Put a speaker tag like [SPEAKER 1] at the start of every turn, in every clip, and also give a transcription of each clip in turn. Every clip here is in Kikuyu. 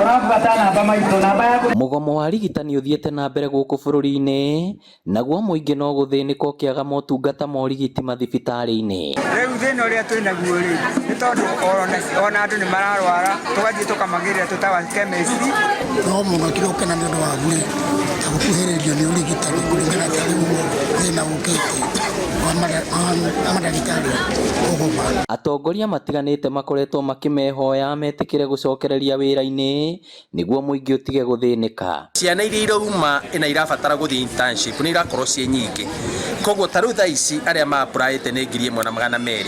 [SPEAKER 1] Ũrabuata namba maitũ, namba yaku.
[SPEAKER 2] Mũgomo wa arigitani ũthiĩte na mbere gũkũ bũrũri-inĩ naguo mũingĩ no gũthĩnĩka ũkĩaga motungata ma ũrigiti mathibitarĩ-inĩ.
[SPEAKER 3] Rĩu thĩna ũrĩa twĩ naguo rĩ, nĩ tondũ ona andũ nĩ mararwara, tũgathiĩ tũkamagĩrĩra tũtawa chemist.
[SPEAKER 4] No mũno tũrokena nĩ ũndũ wa bure ta gũkuhĩrĩrio nĩ ũrigitani kũringana ta rĩu ũguo thĩna ũkĩte wa mandagĩtarĩ kũgoma.
[SPEAKER 2] Atongoria matiganĩte makoretwo makĩmehoya metĩkĩre gũcokereria wĩra-inĩ nĩguo mũingĩ ũtige gũthĩnĩka.
[SPEAKER 5] Ciana iria irauma na irabatara gũthiĩ internship nĩ irakorwo ciĩ nyingĩ, koguo ta rĩu thaa ici arĩa ma applyĩte nĩ 1,200.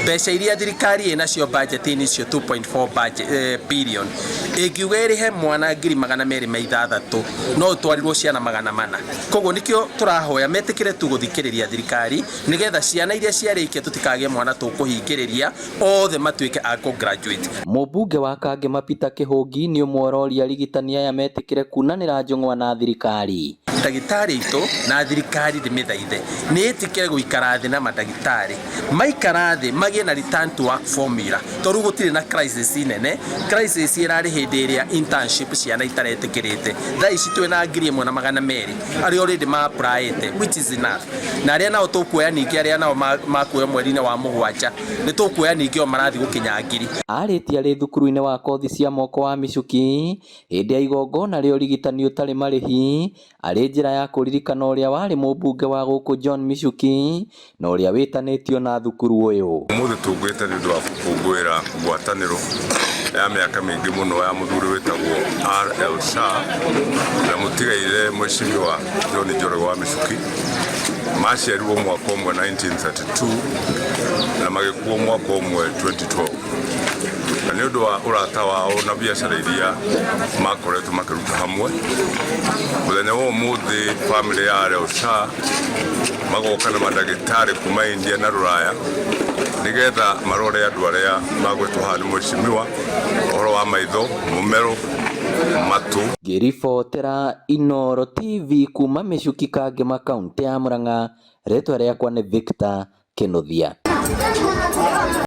[SPEAKER 5] Mbeca iria thirikari ĩnacio budget-inĩ icio 2.4 budget, billion, ĩngiuga ĩrĩhe mwana 206,000, no ũtwarirwo ciana 400. Koguo nĩkĩo tũrahoya metĩkĩre tu gũthikĩrĩria thirikari, nĩgetha ciana iria ciarĩkia tũtikagĩe mwana tũkũhingĩrĩria, othe matuĩke a kũ graduate.
[SPEAKER 2] Mũmbunge wa Kangema Peter Kĩhũngi nĩ ũmwe ũroria arigitani aya metĩkĩre kunanĩra njũng'wa na thirikari.
[SPEAKER 5] Ndagĩtarĩ aitũ na thirikari ndĩmĩthaithe nĩ ĩtĩkĩre gũikara thĩ na mandagĩtarĩ, maikara thĩ magĩe na return to work formula, tondũ gũtirĩ na crisis nene. Crisis ĩrarĩ hĩndĩ ĩrĩa internship ciana itaretĩkĩrĩte. Thaa ici twĩna 1,200 arĩa already ma applyĩte, which is enough, na arĩa nao tũkuoya ningĩ, arĩa nao makuoya mweri-inĩ wa mũgwanja nĩ tũkuoya ningĩ, o marathiĩ gũkinya 1,000.
[SPEAKER 2] Arĩtie arĩ thukuru-inĩ wa kothi cia moko wa Michuki hĩndĩ ya igongona rĩa ũrigitani ũtarĩ marĩhi arĩ njĩra ya kũririkana ũrĩa warĩ mũmbunge wa gũkũ John Michuki na ũrĩa wĩtanĩtio na thukuru ũyũ.
[SPEAKER 6] Ũmũthĩ tũngĩte nĩ ũndũ wa gũkũngũĩra ngwatanĩro ya mĩaka mĩingĩ mũno ya mũthuri wĩtagwo R.L. Shah na mũtigaire Mheshimiwa John Njoroge wa Michuki. Maciarirwo mwaka ũmwe 1932 na magĩkuo mwaka ũmwe 2012, na nĩ ũndũ wa ũrata wao na biacara iria makoretwo makĩruta hamwe, mũthenya wa ũmũthĩ family ya R.L. Shah magoka na mandagĩtarĩ kuma India na Rũraya nĩgetha marore andũ arĩa magwĩtwo haha nĩ mheshimiwa ũhoro wa maitho, mũmero, matũ.
[SPEAKER 2] Ngĩribotera Inooro TV kuma Michuki, Kangema, kaunti ya Murang'a, rĩtwa rĩakwa nĩ Victor Kinuthia.